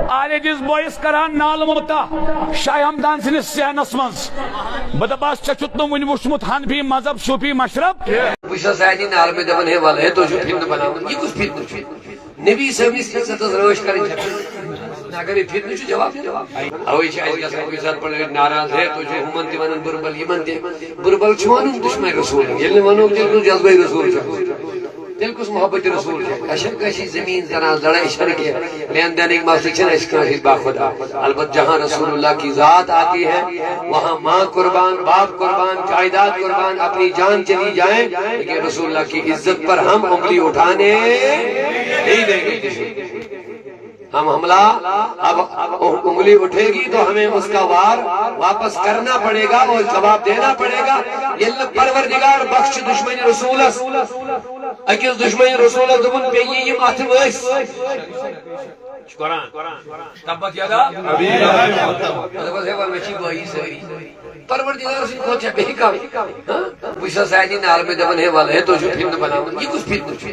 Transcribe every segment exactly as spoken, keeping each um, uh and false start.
آلے دِس بٲیِس کران نالہٕ مُبتہ شاہ ہمدان سٕنٛدِس صحنس منٛز۔ بہٕ دَپس، ژےٚ چھُتھ نہٕ وُنہِ وُچھمُت حنفی مذہب صوٗفی مشرب؟ بہٕ چھُس سارنٕے نالہٕ مےٚ دَپان، ہے ولہٕ، ہے تُہۍ چھِو فتنہٕ بناوان۔ یہِ کُس فتنہٕ چھُ؟ نبی صٲبنِس عزتس رٲچھ کرٕنۍ چھےٚ فتنہٕ۔ اگر یہِ فتنہٕ چھُ، جواب دِیِو۔ اوے چھِ اَسہِ گژھان کُنہِ ساتہٕ پَلٲڑۍ ناراض، ہے تُہۍ چھِو ہُمن تہِ وَنان بُربل، یِمن تہِ۔ بُربل چھُ وَنُن دُشمَن رسول۔ ییٚلہِ نہٕ وَنو، تیٚلہِ کُس جذبَے رسول چھُ؟ تیٚلہِ کُس محبت رسول چھُ؟ اَسہِ چھَنہٕ کٲنٛسی زٔمیٖن زَران لڑٲے، اَسہِ چھَنہٕ کینٛہہ۔ لین دینٕکۍ مسلہٕ چھِنہٕ اَسہِ کٲنٛسہِ سۭتۍ باخدا۔ البتہ جہاں رسول اللہ کی ذات آتی ہے، وہاں ماں قربان، باپ قربان، جائیداد قربان، اپنی جان چلی جائے، لیکن رسول اللہ کی عزت پر ہم انگلی اٹھانے نہیں دیں گے کسی کو۔ ہم حملہ، اب انگلی اٹھے گی تو ہمیں اس کا وار واپس کرنا پڑے گا اور جواب دینا پڑے گا۔ ییٚلہِ نہٕ پروردگار بخش دشمن رسولس، أکِس دشمن رسولس دوٚپُن، پیٚیہِ یِم اتھٕ ؤسۍ۔ چھُ قرآن۔ تبت یدا۔ مےٚ دوٚپُس، ہے وَلہٕ، مےٚ چھِ بٲیی سٲری۔ پروردگار سٕنٛدِ کھۄتہٕ چھا بیٚیہِ کانٛہہ؟ ہاں؟ بہٕ چھُس سارنٕے نالہٕ مےٚ دَپان، ہے وَلہٕ، ہے تُہۍ چھِو فتنہٕ بناوان۔ یہِ کُس فتنہٕ چھُ؟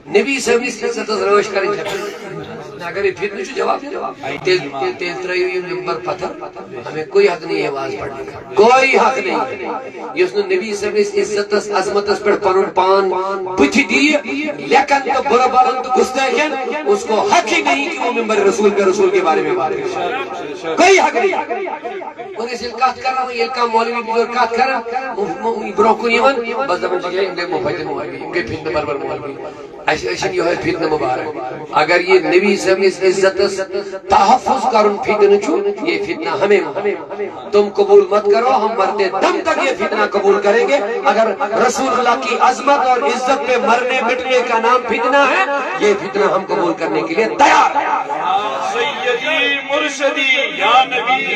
نبی صٲبنِس عزتس رٲچھ کرٕنۍ چھےٚ فتنہٕ۔ اگر یہِ فتنہٕ چھُ، جواب دِیِو۔ تیٚلہِ، تیٚلہِ، تیٚلہِ ترٲیِو یہِ ممبر پتھر۔ ہمیں کوئی حق نہیں ہے آواز پڑھنے کا۔ کوئی حق نہیں ہے۔ یُس نہٕ نبی صٲبنِس عزتس، عظمتس پٮ۪ٹھ پنُن پان بُتھِ دِیہِ، لیکن تہٕ بُرٕ بلن تہٕ گُستٲخٮ۪ن، اس کو حق ہی نہیں کہ وہ ممبر رسول پہ رسول کے بارے میں بات کرے۔ کوئی حق نہیں۔ اور أسۍ ییٚلہِ کتھ کران، ییٚلہِ کانٛہہ مولوی بزرگ کتھ کران، مُف-، مُف-، برونٛہہ کُن یِوان، بس دپان چھِ، یِم گٔے مُفت مولوی، یِم گٔے فتنہٕ پرور مولوی۔ اَسہِ، أسۍ چھِنہٕ یِہوٚے فتنہٕ مُبارک۔ اگر یہِ نبی صٲبنِس عزتس تحفظ کرُن فتنہٕ چھُ، یہ فتنہ ہمیں مت۔ تم قبول مت کرو، ہم مرتے دم تک یہ فتنہ قبول کریں گے۔ اگر رسول اللہ کی عظمت اور عزت پہ مرنے مٹنے کا نام فتنہ ہے، یہ فتنہ ہم قبول کرنے کے لیے تیار ہیں۔ سیدی مرشدی یا نبی،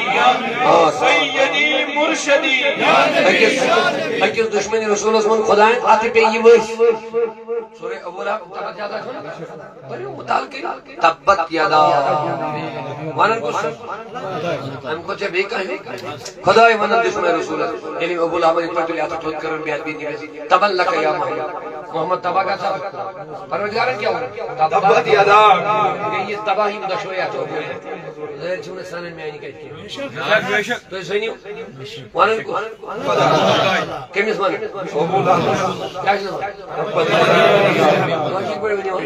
اور سیدی مرشدی یا نبی۔ أکِس، أکِس دُشمنِ رسولس ووٚن خۄدایَن، اَتھٕ پیٚیہِ یہِ ؤسۍ۔ سورہ ابو لہب، تبت یدا چھُنہٕ؟ پٔرِو مُطالعہٕ کٔرِو۔ تبت یدا۔ وَنان کُس چھُ؟ اَمہِ کھۄتہٕ چھا بیٚیہِ کانٛہہ؟ خۄداے وَنان دُشمن رسولس، ییٚلہِ أمۍ ابو لہبن یِتھ پٲٹھۍ تُلہِ اَتھٕ تھوٚد کٔرٕن بے ادبی نبی، تبا لک یا محمد۔ محمد تبا گژھا؟ پروردگارن کیٛاہ ووٚن؟ تبت یدا۔ گٔے یہِ تباہ یِم دۄشوے اَتھٕ۔ ظٲہِر چھُو نہٕ سَنان میٛانہِ کَتھِ کینٛہہ۔ تُہۍ زٲنِو، وَنان کُس؟ کٔمِس وَنان؟ کیٛاہ چھُس وَنان؟ کٲشِر پٲٹھۍ ؤنِو۔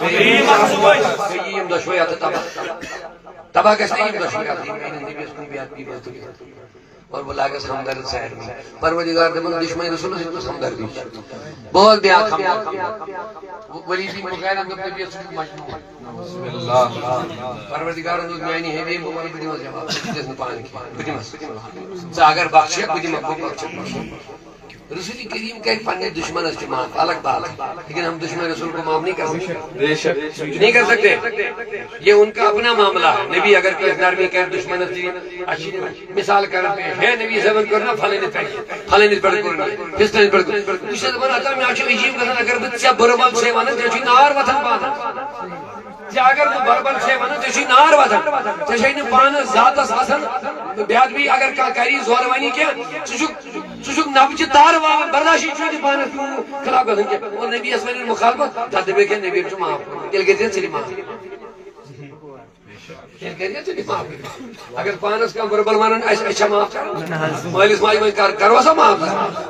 گٔے یِم دۄشوے اَتھٕ تباہ۔ تباہ گژھِ نہ یِم دۄشوے اَتھٕ، یِم میٛٲنِس نبیَس کُن بے ادبی منٛز تُلہِ۔ اور بہٕ لاگس ہمدرد سارنٕے۔ پروردگار دَپان، دُشمن رسولس یُس ہمدردی چھِ۔ بہٕ اوسُس بیٛاکھ ہمدرد۔ ؤلیٖد بن مغیرن دوٚپ، نبیَس، ژٕ چھُکھ مجنوٗن۔ پروردگارن دوٚپ، میٛانہِ حبیٖب، بہٕ وَنہٕ، بہٕ دِمس جواب، ژٕ دِس نہٕ پانہٕ کینٛہہ، بہٕ دِمس۔ ژٕ اگر بخشکھ، بہٕ دِمکھ، بہٕ بخشکھ۔ رسول کریم کرِ پننِس دُشمنس تہِ معاف، الگ بات ہے، لیکن ہم دشمن رسول کو معاف نہیں کر سکتے۔ بے شک۔ نہیں کر سکتے۔ یہ ان کا اپنا معاملہ ہے۔ نبی اگر کوئی نرمی کرِ دُشمنس تہِ، اچھی مثال کرن پیش ہے، نبی صٲبن کٔر نہ فلٲنِس پٮ۪ٹھ، فلٲنِس پٮ۪ٹھ کوٚر نہٕ، فِستٲنِس پٮ۪ٹھ کوٚر۔ بہٕ چھُس دَپان، ہتا، مےٚ چھُ عجیٖب گژھان، اگر بہٕ ژےٚ بُرٕ بل چھُسے وَنان، ژےٚ چھُے نار وۄتھان پانَس۔ ژےٚ اگر بہٕ بُرٕ بل چھُسے وَنان، ژےٚ چھُے نار وۄتھان۔ ژےٚ چھے نہٕ پانَس ذاتَس وَسان۔ بیٛاکھ بیٚیہِ اگر کانٛہہ کَری زورٕ وَنی کینٛہہ، ژٕ چھُکھ، ژٕ چھُکھ نَبجہِ تارٕ والان، برداشٕے چھُے نہٕ پانَس خلاف گژھان کینٛہہ۔ اور نبیَس وَنہِ مُخالفت، تَتھ دَپے کینٛہہ، نبیَن چھُ معاف کوٚرمُت۔ تیٚلہِ کٔرۍ زِ ژٕ تہِ معاف۔ تیٚلہِ کٔرۍ زِ ژٕ تہِ معاف۔ اگر پانَس کانٛہہ بُرٕ بل وَنان آسہِ، أسۍ چھا معاف کران؟ مٲلِس ماجہِ وۄنۍ کر-، کرو سا معاف؟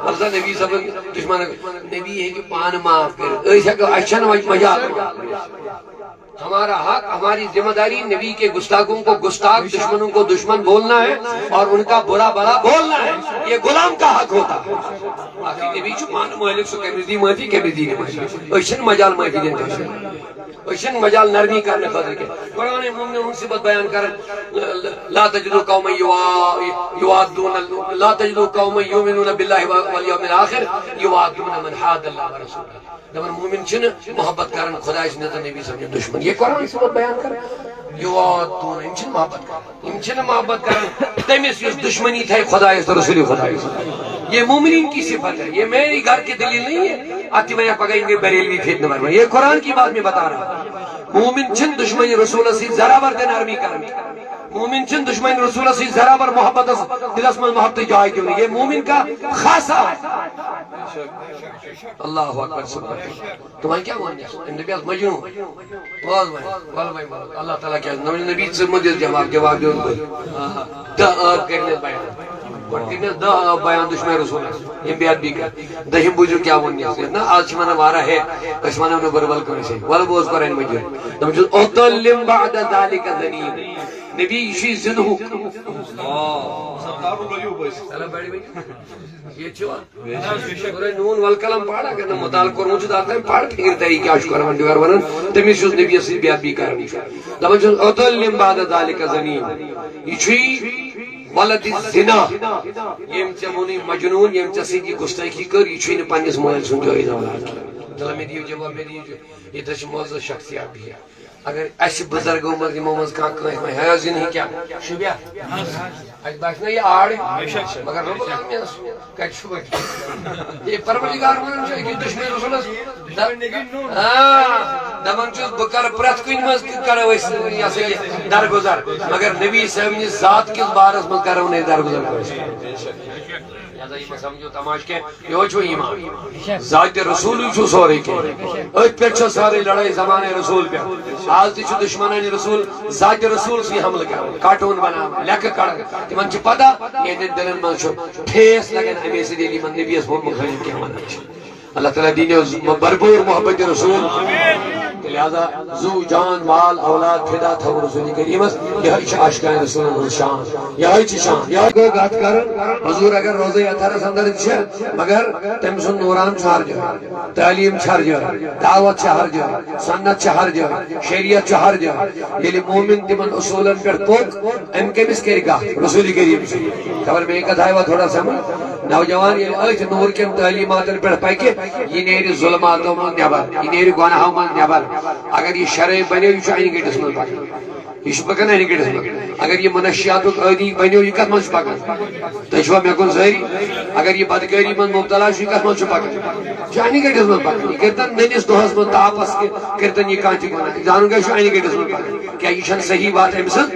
وَلہٕ سا نبی صٲبَن دُشمَنَن، نبی ہیٚکہِ پانہٕ معاف کٔرِتھ۔ أسۍ ہٮ۪کو، اَسہِ چھَنہٕ وۄنۍ مجال۔ ہمارا حق، ہماری ذمہ داری نبی کے گستاخوں کو گستاخ، دشمنوں کو دشمن بولنا ہے اور ان کا برا بھلا بولنا ہے۔ یہ غلام کا حق ہوتا ہے۔ باقی نبی چھُ پانہٕ مٲلِک، سُہ کٔمِس دی معٲفی، کٔمِس دی نہٕ معٲفی۔ أسۍ چھِنہٕ مجال معٲفی دِنہٕ خٲطرٕ۔ أسۍ چھِنہٕ مجال نرمی کرنہٕ خٲطرٕ کینٛہہ۔ قرآن مومنن ہُنٛد صفت بیان کران، لا تجد قوما یوا-، یوادون، لا تجد قوما یؤمنون باللہ والیوم الآخر یوادون من حاد اللہ ورسولہ۔ دپان مومن چھِنہٕ محبت کران خدایہِ سٕنٛدِ تہٕ نبی صٲبنہِ دُشمن۔ یہ قرآن صفت بیان کران۔ یوادون، یِم چھِنہٕ محبت کران۔ یِم چھِنہٕ محبت کران تٔمِس یُس دُشمنی تھایہِ خدایس تہٕ رسول خدایس۔ یہ مومنین کی صفت ہے، یہ میری گھر کی دلیل نہیں ہے۔ اتھ تہِ ونیا پگاہ یِم گٔے بریلوی فتنہٕ ورما۔ یہ قرآن کی بات میں بتا رہا ہوں۔ مومن چھِنہٕ دُشمنِ رسولس سۭتۍ ذرا بر تہِ نرمی کران۔ مومن چھِنہٕ دُشمنِ رسولس سۭتۍ ذرا بر محبتس، دلس منٛز محبتٕچ جاے دِوان۔ یہ مومن کا خاصہ ہے۔ اللہ اکبر، سبحان اللہ۔ تِمن کیٛاہ ووٚن یَس؟ أمۍ دوٚپ یَس مجنوٗن۔ بوز وۄنۍ، وَلہٕ وۄنۍ، وَلہٕ۔ اللہ تعالیٰ کیٛاہ نبی، نبی ژٕ مہٕ دِس جواب، جواب دیُن بہٕ۔ دَہ ٲب کٔرنَس بیان۔ گۄڈٕ کٔرنَس دَہ ٲب بیان دُشمن رسولس۔ یِم بے ادبی کر۔ دٔہِم بوٗزِو کیٛاہ ووٚن یَس۔ نہ، آز چھِ وَنان واریاہ ہے، أسۍ وَنو نہٕ ؤربل کٲنٛسے۔ وَلہٕ بوز قرآن مجیٖد۔ دَپان چھُس، "عُتُلٍّ بَعْدَ ذَٰلِكَ زَنِيمٍ۔" نبی، یہِ چھُے زِنٛدٕ ہُک۔ سردار الغیوب ٲسۍ۔ چلو، بڑِ وۄنۍ۔ ییٚتہِ چھُوا؟ سورہ نون والقلم پَر، اگر نہٕ مطالعہ کوٚرمُت چھُ، دَپان تٔمۍ پَر، فِکرِ تَری کیٛاہ چھُ کران، ڈیور وَنان، تٔمِس یُس نبیَس سۭتۍ بے ادبی کران چھُ۔ دَپان چھُس، "عُتُلٍّ بَعْدَ ذَٰلِكَ زَنِيمٍ۔" یہِ چھُے ولد الزنا، ییٚمۍ ژےٚ ووٚنُے مجنوٗن، ییٚمۍ ژےٚ سۭتۍ یہِ گُستٲخی کٔر، یہِ چھُے نہٕ پننِس مٲلۍ سُنٛد جٲیِز اولاد کینٛہہ۔ دَپان، مےٚ دِیِو جواب، مےٚ دِیِو جواب۔ ییٚتہِ حظ چھِ معزز شخصیات بِہِتھ۔ اگر اسہِ بُزرگو منٛز یِمو منٛز کانٛہہ کٲنٛسہِ وۄنۍ ہے حظ یہِ نہٕ کینٛہہ، شُبیا۔ اسہِ باسہِ نہ یہِ آڑ، مگر رۄب العالمینس کتہِ چھُ وۄنۍ؟ یہِ پروردگار ونان چھُ أکِس دُشمن رسولس، دَ-، آ، دپان چھُس بہٕ کرٕ پرٛٮ۪تھ کُنہِ منٛز تہِ کرو أسۍ یہِ ہسا یہِ درگُزر، مگر نبی صٲبنِس ذات کِس بارس منٛز کرو نہٕ أسۍ درگُزر کٲنٛسہِ۔ لہذا یہِ مہ سمجھو تماشہٕ کینٛہہ۔ یہوے چھُ ایمان۔ ذاتِ رسولٕے چھُ سورُے کینٛہہ۔ أتھۍ پٮ۪ٹھ چھےٚ سٲرٕے لڑٲے زمانَے رسول پٮ۪ٹھ۔ آز تہِ چھُ دُشمنانِ رسول ذاتِ رسول سٕے حملہٕ کران، کارٹون بناوان، لیکھٕ کڑان۔ تِمن چھِ پتہ، یِہنٛدٮ۪ن دِلن منٛز چھُ ٹھیس لگان اَمے سۭتۍ، ییٚلہِ یِمن نبیَس ووٚنمُت خٲلی کینٛہہ ونان چھِ۔ اللہ تعالیٰ دِنہِ بھرپوٗر محبتِ رسول۔ تہٕ لہذا زُو جان مال اولاد فدا تھاوُن رسول کریمس، یہے چھِ عاشقانِ رسولن ہٕنٛز شان، یہے چھِ شان۔ یہے گوٚو کتھ کرُن، حضور اگر روضہ اطہرس اندر تہِ چھِ، مگر تٔمۍ سُنٛد نوران چھُ ہر جایہِ، تعلیٖم چھِ ہر جایہِ، دعوت چھِ ہر جایہِ، سنت چھِ ہر جایہِ، شریعت چھِ ہر جایہِ۔ ییٚلہِ مومن تِمن اصوٗلن پٮ۪ٹھ پوٚک، أمۍ کٔمِس کرِ گتھ؟ رسول کریم سٕنٛدِ۔ خبر مےٚ کتھ آیوا تھوڑا سمجھ؟ نوجوان ییٚلہِ أتھۍ نور کٮ۪ن تعلیٖماتن پٮ۪ٹھ پکہِ، یہِ نیرِ ظلماتو منٛز نٮ۪بر، یہِ نیرِ گۄناہو منٛز نٮ۪بر۔ اگر یہِ شرٲبۍ بنیو، یہِ چھُ انہِ گٔٹِس منٛز پکان۔ یہِ چھُ پکان انہِ گٔٹِس منٛز۔ اگر یہِ منشیاتُک عٲدی بنیو، یہِ کتھ منٛز چھُ پکان؟ تُہۍ چھِوا مےٚ کُن سٲری؟ اگر یہِ بدکٲری منٛز مبتلا چھُ، یہِ کتھ منٛز چھُ پکان؟ یہِ چھُ انہِ گٔٹِس منٛز پکان۔ یہِ کٔرتن نٔنِس دۄہس منٛز تاپس کہِ کٔرتن یہِ کانٛہہ تہِ گۄناہ۔ زانُن گژھِ، یہِ چھُ انہِ گٔٹِس منٛز پکان۔ کیٛاہ یہِ چھَنہٕ صحیح وَتھ أمۍ سٕنٛز؟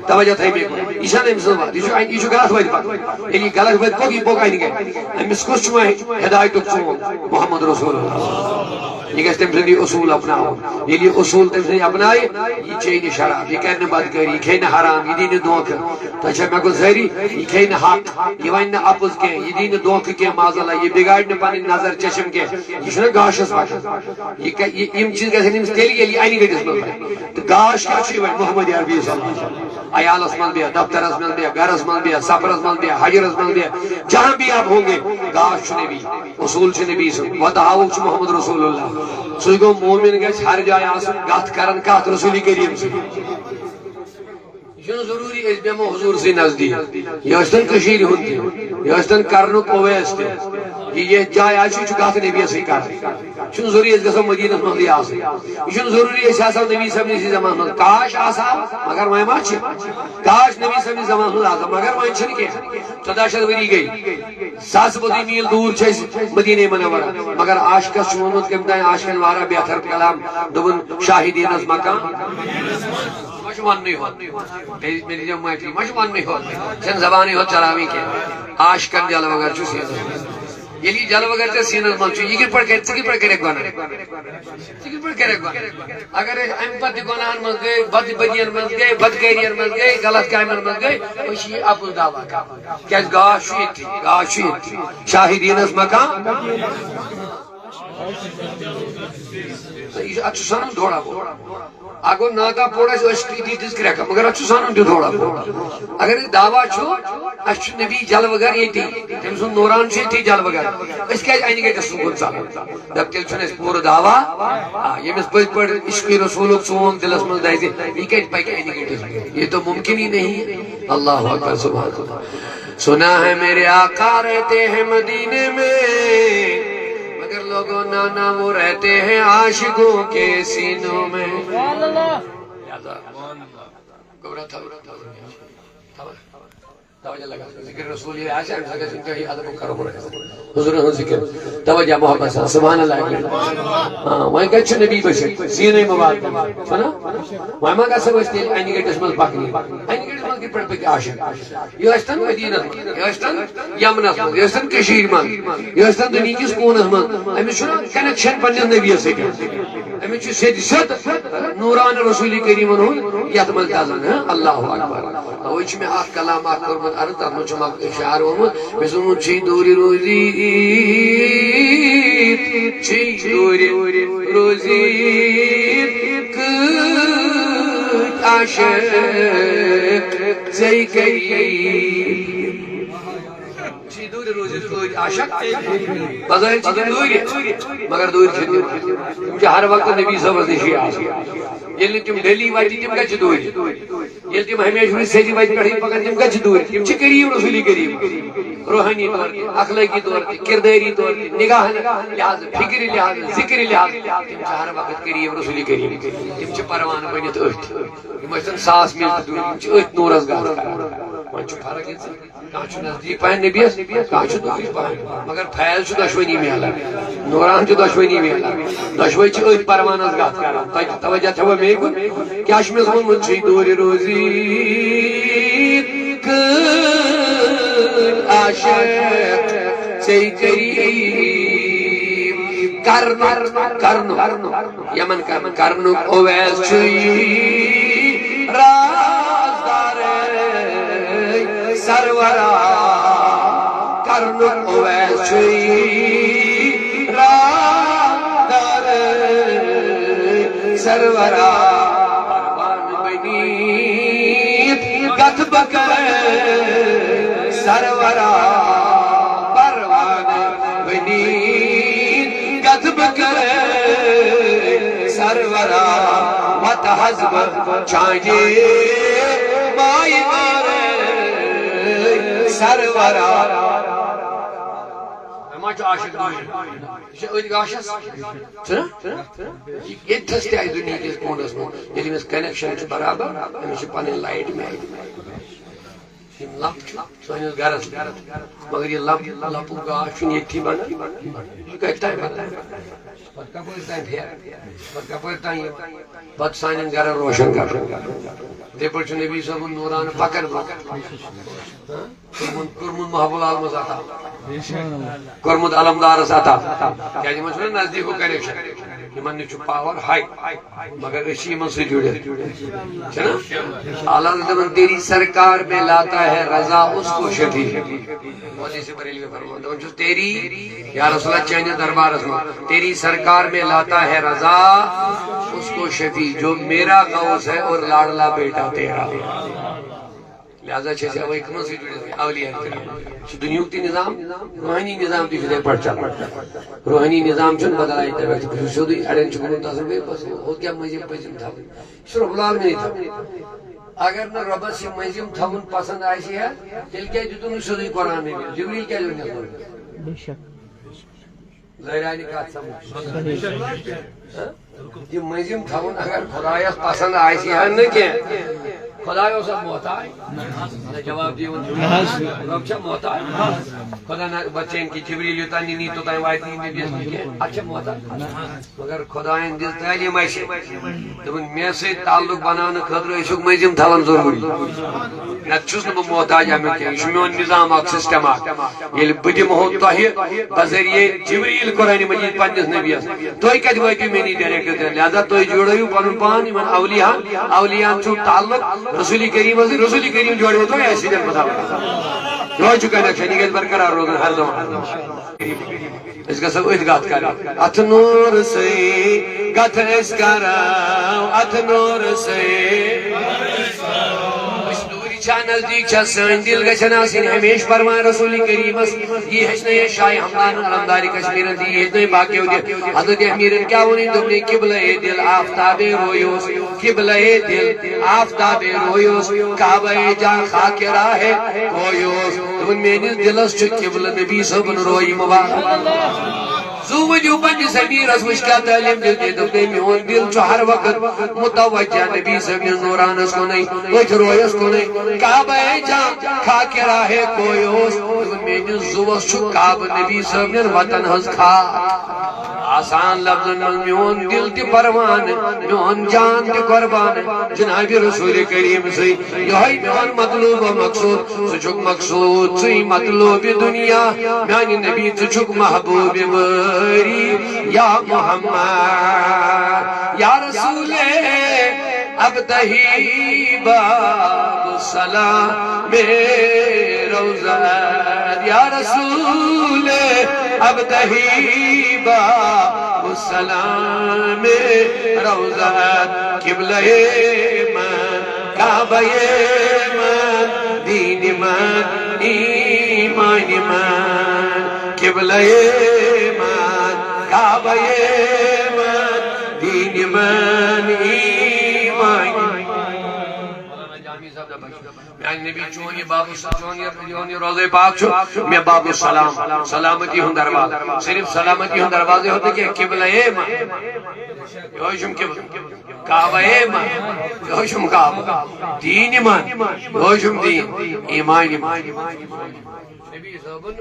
توجہ تھٲیِو مےٚ کُن۔ یہِ چھَنہٕ أمۍ سٕنٛز وَتھ۔ یہِ چھُ اَنہِ، یہِ چھُ غلط وَتہِ پَکان۔ ییٚلہِ یہِ غلط وَتہِ پوٚک، یہِ پوٚک اَنہِ گٔٹِس۔ أمِس کُس چھُ وۄنۍ ہدایتُک ژوٗنٛٹھ؟ محمد رسول اللہ۔ یہِ گژھِ تٔمۍ سُنٛد یہِ اصوٗل اپناوُن۔ ییٚلہِ یہِ اصوٗل تٔمۍ سٕنٛدۍ اپنایہِ، یہِ چیٚیہِ نہٕ شراب، یہِ کَرِ نہٕ بدکٲری، یہِ کھیٚیہِ نہٕ حرام، یہِ دِیہِ نہٕ دھوکہٕ۔ تۄہہِ چھا مےٚ کُن سٲری؟ یہِ کھیٚیہِ نہٕ حق، یہِ وَنہِ نہٕ اَپُز کینٛہہ، یہِ دِیہِ نہٕ دھوکہٕ کینٛہہ، معاذ اللہ، یہِ بِگاڑِ نہٕ پَنٕنۍ نظر چشم کینٛہہ۔ یہِ چھُنہ گاشَس پَکان۔ یہِ کَ-، یہِ، یِم چیٖز گژھن أمِس تیٚلہِ، ییٚلہِ یہِ اَنہِ گٔٹِس منٛز بَنہِ۔ تہٕ گاش کیٛاہ چھُ یِوان؟ محمد عربی صلی اللہ علیہ وسلم۔ عیالَس منٛز بیٚہہ، دفترَس منٛز بیٚہہ، گَرَس منٛز بیٚہہ، سفرَس منٛز بیٚہہ، حجرَس منٛز بیٚہہ، جہاں بھی آپ ہوں گے، گاش چھُ نبی، اصوٗل چھُ نبی سُنٛد، وَتہٕ ہاوُکھ چھُ محمد رسول اللہ۔ سُے گوٚو مومن گژھِ ہر جایہِ آسُن، کَتھ کَران کَتھ رسوٗلِ کریٖم سٕنٛز۔ یہِ چھُنہٕ ضروٗری أسۍ بیٚہمو حضوٗر سٕے نزدیٖک۔ یہِ ٲسۍتن کٔشیٖرِ ہُنٛد تہِ، یہِ ٲسۍتن کرنُک اویس تہِ۔ یہِ یتھ جایہِ آسہِ، یہِ چھُ کتھ نبیَس سۭتۍ کران۔ یہِ چھُنہٕ ضروٗری أسۍ گژھو مدیٖنس منٛزٕے آسٕنۍ۔ یہِ چھُنہٕ ضروٗری أسۍ آسو نبی صٲبنِسٕے زمانس منٛز۔ کاش آسہو، مگر وۄنۍ ما چھِ؟ کاش نبی صٲبنِس زمانس منٛز آسہو، مگر وۄنۍ چھِنہٕ کینٛہہ۔ ژۄداہ شیٚتھ ؤری گٔے۔ ساسہٕ بوٚدُے میٖل دوٗر چھِ أسۍ مدیٖنہ منورہ۔ مگر عاشقس چھُ ووٚنمُت کٔمۍ تام عاشقن واریاہ بہتر کلام، دوٚپُن، "شاہدینس مقام۔" یہِ ما چھُ وننُے ہوت؟ بیٚیہِ مےٚ دیٖزیو معٲفی، یہِ ما چھُ وننُے ہوت؟ چھَنہٕ زبانٕے ہوت چلاوٕنۍ کینٛہہ۔ عاشقن جلوٕ گر چھُ سیٖنس منٛز۔ ییٚلہِ یہِ جلوٕ گر ژےٚ سیٖنس منٛز چھُ، یہِ کِتھ پٲٹھۍ کرِ، ژٕ کِتھ پٲٹھۍ کَرَکھ گۄناہ؟ ژٕ کِتھ پٲٹھۍ کَرَکھ گۄناہ؟ اگر أسۍ اَمہِ پتہٕ تہِ گۄناہن منٛز گٔے، بد-، بدین منٛز گٔے، بدکٲرین منٛز گٔے، غلط کامٮ۪ن منٛز گٔے، أسۍ چھِ یہِ اَپُز دعویٰ کران۔ کیٛازِ گاش چھُ ییٚتھی، گاش چھُ ییٚتھی۔ شاہدینس مقام۔ یہِ چھُ، اَتھ چھُ سَنُن تھوڑا بہت۔ اَتھ گوٚو ناتا پوٚر اَسہِ، أسۍ چھِ دِتِس کرٛٮ۪کہٕ، مگر اَتھ چھُ سَنُن تہِ تھوڑا بہت۔ اگر یہِ دعویٰ چھُ، اَسہِ چھُ نبی جلوٕ گر ییٚتی، تٔمۍ سُنٛد نوران چھُ ییٚتی جلوٕ گر، أسۍ کیٛازِ اَنہِ گٔٹِس سُکُن ژَلو؟ دَپ، تیٚلہِ چھُنہٕ اَسہِ پوٗرٕ دعویٰ۔ آ، ییٚمِس پٔزۍ پٲٹھۍ عشقِ رسولُک ژوٗنٛگ دِلَس منٛز دَزِ، یہِ کَتہِ پَکہِ اَنہِ گٔٹِس؟ یہ تو ممکن ہی نہیں ہے۔ اللہ اکبر، سبحان اللہ۔ سنا ہے میرے آقا رہتے ہیں مدینے میں، مگر لوگوں نانا وہ رہتے ہیں عاشقوں کے سینوں میں۔ گوٚبرا تھاو۔ توجہ لگا۔ ذکر رسول ییٚلہِ آسہِ، اَمہِ ساتہٕ گژھِ اِنتہٲیی ادبُک کرُن۔ حضوٗرن ہُنٛد ذکر۔ توجہ محبت سان، سبحان اللہ۔ ہاں، وۄنۍ کَتہِ چھُ نبی بٔچھِتھ؟ سیٖنَے مُبارک۔ چھُنہ؟ وۄنۍ ما گژھو أسۍ تیٚلہِ اَنہِ گٔٹِس منٛز پَکنہِ؟ اَنہِ گٔٹِس منٛز کِتھ پٲٹھۍ پَکہِ عاشق؟ یہِ ٲسۍتَن مدیٖنَس منٛز، یہِ ٲسۍتَن یَمنَس منٛز، یہِ ٲسۍتَن کٔشیٖرِ منٛز، یہِ ٲسۍتَن دُنیہِکِس کوٗنَس منٛز۔ أمِس چھُنہ connection پنٛنِس نبیَس سۭتۍ۔ أمِس چھُ سیٚدِ سیوٚد نوٗرانہٕ رسوٗلِ کریٖمَن ہُنٛد یَتھ منٛز دَزان۔ ہاں، اللہ اکبر۔ اوے چھُ مےٚ اکھ کلام اکھ کوٚرمُت عرض، تتھ منٛز چھُم اکھ اشارٕ ووٚنمُت، مےٚ چھُ ووٚنمُت، چھُے دوٗرِ روزی، چھُے دوٗرِ روزی، کۭتۍ عاشق ژے کٔرۍ۔ چھُے دوٗرِ روزی، کۭتۍ عاشق۔ بظٲہِر چھِ تِم دوٗرِ، مگر دوٗرِ چھِ تِم۔ تِم چھِ ہر وقتہٕ نبی صٲبس نِشی آسان۔ ییٚلہِ نہٕ تِم ڈیلی واتہِ، تِم کتہِ چھِ دوٗرِ؟ ییٚلہِ تِم ہمیشہِ روٗدۍ سیٚدِ وَتہِ پٮ۪ٹھٕے پَکان، تِم کَتہِ چھِ دوٗرِ؟ تِم چھِ قریٖب رسوٗلِ کریٖم، روحٲنی طور تہِ، اخلٲقی طور تہِ، کردٲری طور تہِ، نگاہ لحاظہٕ، فکرِ لحاظہٕ، ذِکرِ لحاظہٕ۔ تِم چھِ ہر وقت قریٖب رسوٗلِ کریٖم۔ تِم چھِ پروانہٕ بٔنِتھ أتھۍ۔ یِم ٲسۍتَن ساس میٖل تہِ دوٗرِ، یِم چھِ أتھۍ نوٗرَس گَتھ کران۔ وۄنۍ چھُ فرق ییٚتہِ۔ کانٛہہ چھُ نزدیٖک پہن نبیَس، کانٛہہ چھُ دوٗرِ پہن، مگر فیض چھُ دۄشوٕنی میلان، نوران چھُ دۄشوٕنی میلان۔ دۄشوے چھِ أتھۍ پروانس گتھ کران۔ تۄہہِ توجہ چھوا مے کُن؟ کیٛاہ چھُ مےٚ ووٚنمُت؟ چھُے دوٗرِ روزی، کۭتۍ عاشق ژے قریٖب۔ کرنُک، کرنُک، یمن کرنُک، کرنُک اویس چھُے رازدار سرورا۔ کرنُک اویس چھُے رازدار سرورا۔ پروان بنیت گتھ بکر سرورا۔ پروان بنیت گتھ بکر سرورا۔ وت حزب چانجے مائی مار سرورا۔ ما چھُ عاشق دوٗرِ؟ یہِ چھُ أتھۍ گاشَس۔ چھُنہ؟ یہِ ییٚتھَس تہِ آسہِ دُنیہِکِس کوٗنَس منٛز، ییٚلہِ أمِس connection چھُ برابر، أمِس چھِ پَنٕنۍ light میلان۔ یِم لَپ چھِ سٲنِس گَرَس منٛز، مگر یہِ لَپ، لَپُک گاش چھُنہٕ ییٚتھی بَنان۔ یہِ کَتہِ تام بَنان؟ پَتہٕ کَپٲرۍ تام پھیران؟ پَتہٕ کَپٲرۍ تام یِوان؟ پَتہٕ سانٮ۪ن گَرَن روشَن کَرُن۔ یِتھَے پٲٹھۍ چھُ نبی صٲبُن نوٗرانہٕ پَکان برٛونٛہہ۔ ہاں؟ کوٚرمُت، کوٚرمُت محب العالمس عطا، کوٚرمُت علمدارس عطا۔ کیازِ یِمن چھُنہ نزدیٖکُک connection، یِمن نِش چھُ power high، مگر أسۍ چھِ یِمن سۭتۍ جُڑِتھ، چھِنہ؟ اعلیٰ حضرت دَپان، تیری سرکار میں لاتا ہے رضا اس کو شفیع۔ مودی سے بریلوی فرمان، دَپان چھُس، تیری، یا رسول اللہ، چٲنِس دربارس منٛز، تیری سرکار میں لاتا ہے رضا اس کو شفیع، جو میرا غوث ہے اور لاڈلا بیٹا تیرا۔ لہذا چھِ أسۍ اَوَے کٕمَن سۭتۍ جُڑِتھ؟ اولیاء کرام۔ یہِ چھُ دُنیہُک تہِ نظام، روحٲنی نظام تہِ چھُ یِتھَے پٲٹھۍ چلان۔ روحٲنی نظام چھُنہٕ بدلان یِتھَے پٲٹھۍ۔ بہٕ چھُس سیوٚدُے، اَڑٮ۪ن چھُ گوٚمُت تصوُر، بے بس، ہُتھ کیٛاہ مٔنٛزِم پٔزِم تھاوٕنۍ؟ یہِ چھُ رۄب العالمینٕے تھاوُن۔ اگر نہٕ رۄبَس یہِ مٔنٛزِم تھاوُن پسنٛد آسہِ ہا، تیٚلہِ کیٛازِ دیُتُن نہٕ سیوٚدُے قرآن نبی؟ جبریٖل کیٛازِ اوٚن یَتھ منٛز؟ بے شک۔ ظٲہرانہِ کتھ سمجھ۔ ہاں؟ یہِ مٔنٛزِم تھاوُن اگر خۄدایس پسنٛد آسہِ ہا نہٕ کینٛہہ، خۄداے اوسا محتاج؟ نہ، جواب دِیِو۔ رۄب چھا محتاج؟ خۄدا نہ، بچن کہِ جبریٖل یوٚتام نہٕ نی، توٚتام واتہِ نہٕ نبیَس نِش کینٛہہ۔ اتھ چھا محتاج؟ مگر خۄدایَن دِژ تعلیٖم اَسہِ۔ دوٚپُن، مےٚ سۭتۍ تعلق بناونہٕ خٲطرٕ ٲسِو مٔنٛزِم تھاوان ضروٗری۔ نتہٕ چھُس نہٕ بہٕ محتاج اَمیُک کینٛہہ۔ یہِ چھُ میون نظام اکھ، system اکھ۔ ییٚلہِ بہٕ دِمہو تۄہہِ بذریعہ جبریل قرآن مجید پننِس نبیَس، تُہۍ کتہِ وٲتِو مےٚ نِش direct؟ لہذا تُہۍ جوڑٲیِو پنُن پان یِمن اولیاہن۔ اولیاہن چھُو تعلق رسول کریمس سۭتۍ، رسول کریم جوڑیو تۄہہِ اَسہِ سۭتۍ۔ خدا یہوے چھُ connection، یہِ گژھِ برقرار روزُن ہر زمانہٕ۔ أسۍ گژھو أتھۍ گتھ کرٕنۍ۔ اتھ نوٗر سۭتۍ گتھ أسۍ کرو، اتھ نوٗر سۭتۍ۔ أسۍ دوٗرِ چھا نزدیٖک چھا، سٲنۍ دِل گژھن آسٕنۍ ہمیشہِ پروان رسول کریمس۔ یی ہیٚچھنٲے اَسہِ شاہ ہمدان علمدارِ کشمیرن تہِ، یی ہیٚچھنٲے باقیو تہِ۔ حضرت امیرن کیٛاہ ووٚنُے؟ دوٚپنُے، قبلہ دِل آفتاب رویوس، قبلہ دِل آفتاب رویوس، کعبہ جاں خاک راہ کویوس۔ دوٚپُن، میٲنِس دِلس چھُ قبلہ نبی صٲبُن روے مبارک۔ تُہۍ ؤنِو پننِس أمیٖرس، وٕچھ کیٛاہ تعلیٖم دیُت أمۍ۔ دوٚپ أمۍ، میون دِل چھُ ہر وقت متوجہ نبی صٲبنِس نوٗرانس کُنُے، أتھۍ رویس کُنُے۔ کعبہ جان خاکِ راہِ کوے اوس۔ دوٚپُن، میٲنِس زُوس چھُ کعبہٕ نبی صٲبنٮ۪ن وطن ہٕنٛز خاک۔ آسان لفظن منٛز، میون دِل تہِ پروانہٕ، میون جان تہِ قربان جناب رسول کریم سٕے۔ یہوے میون مطلوب و مقصود، ژٕ چھُکھ مقصود، ژٕے مطلوب دنیا، میانہِ نبی، ژٕ چھُکھ محبوب باری۔ یا محمد، یا رسول ابتہی باب سلام روضہ، یا رسول ابتہی باب سلام روضہ، قبلہ من، کعبہ من، دین من، ایمان من، قبلہ من، کعبہ من، دین من، ایمان من۔ مولانا جامی صاحب دپان، میانہِ نبی، چون یہِ باب، چون یہِ، چون یہِ روضہ پاک چھُ مےٚ باب السلام، سلامتی ہُنٛد دروازٕ۔ صرف سلامتی ہُنٛد دروازٕ یوت نہٕ کینٛہہ، قبلہ اے ما، یہوے چھُم قبلہ، کعبہ اے ما، یہوے چھُم کعبہ، دین ایمان، یہوے چھُم دین، ایمان ایمان۔ نبی صٲبُن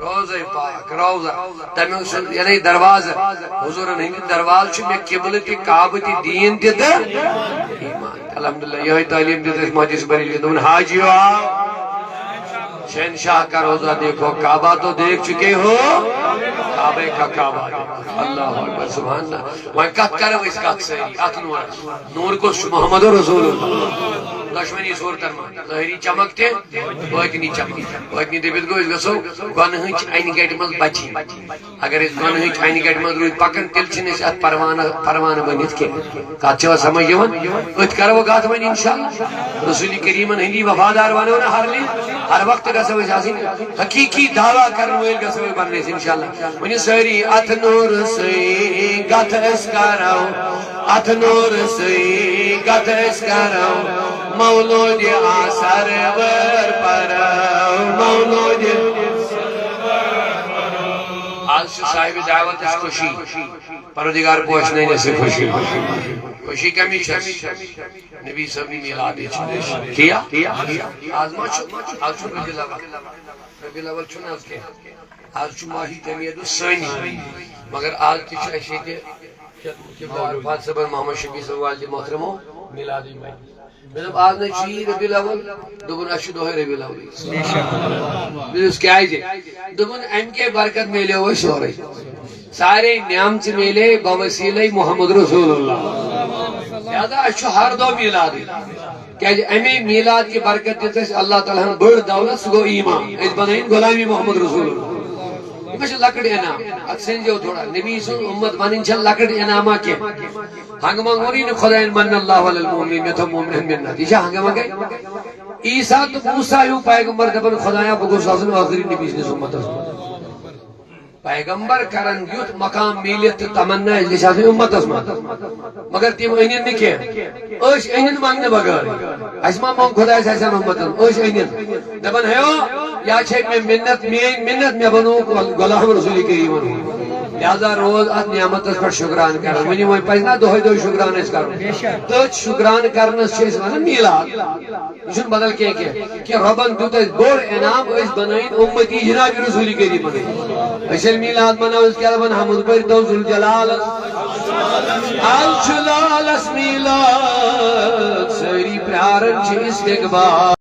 روضہ پاک، روضہ، تمیُک سُہ، یعنی دروازٕ، حضوٗرن ہٕنٛدِ دروازٕ چھُ مےٚ قبلہٕ تہِ، کعبہٕ تہِ، دین تہِ تہٕ ایمان۔ الحمدللہ، یہے تعلیٖم دیُت اَسہِ مجلس بریلی۔ دوٚپُن، حاجی آو، شہنشاہ کا روضہ دیکھو، کعبہ تو دیکھ چکے ہو، کعبے کا کعبہ دیکھو۔ اللہ اکبر، سبحان اللہ۔ وۄنۍ کتھ کرو أسۍ کتھ سٲری اتھ نورس؟ نور کُس چھُ؟ محمد رسول اللہ۔ دۄشوٕنی صورتن منٛز، ظٲہری چمک تہِ، باطنی چمک۔ باطنی دٔپِتھ گوٚو، أسۍ گژھو گۄنہٕچ انہِ گٹہِ منٛز بچِنۍ۔ اگر أسۍ گۄنہٕچ انہِ گٹہِ منٛز روٗدۍ پکان، تیٚلہِ چھِنہٕ أسۍ اتھ پروانہٕ، پروانہٕ بٔنِتھ کینٛہہ۔ کتھ چھوا سمجھ یِوان؟ أتھۍ کرو کتھ وۄنۍ انشاءاللہ۔ رسول کریمن ہٕنٛدی وفادار ونو نہ ہر لہِ، ہر وقتہٕ گژھو أسۍ آسٕنۍ، حقیقی دعویٰ کرن وٲلۍ گژھو أسۍ بنٕنۍ أسۍ انشاءاللہ۔ ؤنِو سٲری، اتھ نور سٕے گتھ أسۍ کرو، اتھ نور سٕے گتھ أسۍ کرو، مولود آ سرور پرو، مولود۔ آز چھِ صاحب دعوت اَسہِ خوشی، پروردگار پوشنٲوِن اَسہِ خوشی۔ خوشی کَمِچ چھَس؟ نبی صٲبنہِ میٖلادٕچ۔ ٹھیٖک؟ آز ما چھُ، آز چھُ ربیع الاول۔ ربیع الاول چھُنہٕ آز کینٛہہ۔ آز چھُ ماہِ جمادی الثانی۔ مگر آز تہِ چھُ اَسہِ ییٚتہِ قبلہ عرفات صٲبن، محمد شفیع صٲب والدِ محترمو میٖلادٕچ مجلس۔ مےٚ دوٚپ، آز نَے چھُ یی ربیع الاول۔ دوٚپُن، اَسہِ چھُ دۄہَے ربیع الاولٕے۔ مےٚ دوٚپُس، کیٛازِ؟ دوٚپُن، اَمہِ کے برکت میلیو اَسہِ سورُے۔ سارے نعمژٕ میلے بوسیلے محمد رسول اللہ۔ لہذا اَسہِ چھُ ہر دۄہ میٖلادٕے۔ کیٛازِ اَمے میٖلاد کہِ برکت دِژ اَسہِ اللہ تعالیٰ ہن بٔڑ دولت، سُہ گوٚو ایمان۔ أسۍ بنٲیِن غلامی محمد رسول اللہ۔ یہِ ما چھِ لۄکٕٹ انعام؟ اَتھ سٔنزیو تھوڑا۔ نبی سُنٛد اُمت بنٕنۍ چھےٚ لۄکٕٹ انعاما کینٛہہ۔ ہنٛگہٕ منٛگہٕ ووٚنُے نہٕ خۄدایَن، من اللہ علی المؤمنین، مےٚ تھوٚو مومنن منت۔ یہِ چھا ہنٛگہٕ منٛگَے؟ عیسیٰ تہٕ موسیٰ ہیوٗ پیغمبر دَپان، خۄدایا، بہٕ گوٚژھُس آسُن ٲخری نبی سٕنٛدِس اُمتَس منٛز۔ پیغمبر کرن یُتھ مقام میٖلِتھ تہٕ تمنا اَسہِ گژھِ آسٕنۍ اُمتَس منٛز۔ مگر تِم أنِن نہٕ کینٛہہ۔ أسۍ أنِن منٛگنہٕ بغٲر۔ اَسہِ ما منٛگ خۄدایَس آسن اُمتَن؟ أسۍ أنِن۔ دَپان، ہے، یا چھے مےٚ منت، میٲنۍ منت، مےٚ بنووُکھ غلام رسول کریٖمن ہُنٛد۔ لہذا روز اتھ نعمتس پٮ۪ٹھ شُکران کران۔ ؤنِو وۄنۍ، پزِ نا دۄہے دۄہے شُکران اَسہِ کرُن؟ تٔتھۍ شُکران کرنس چھِ أسۍ ونان میٖلاد۔ یہِ چھُنہٕ بدل کینٛہہ کینٛہہ۔ کہِ رۄبن دیُت اَسہِ بوٚڑ انعام، أسۍ بنٲوِن اُمتی جناب رسول کریٖمن ہٕنٛدۍ۔ أسۍ ییٚلہِ میٖلاد مناوو، أسۍ کیٛاہ دپان؟ حمد پٔرۍتو ذوالجلالس۔ آز چھُ لالس میٖلاد، سٲری پرٛاران چھِ استقبال۔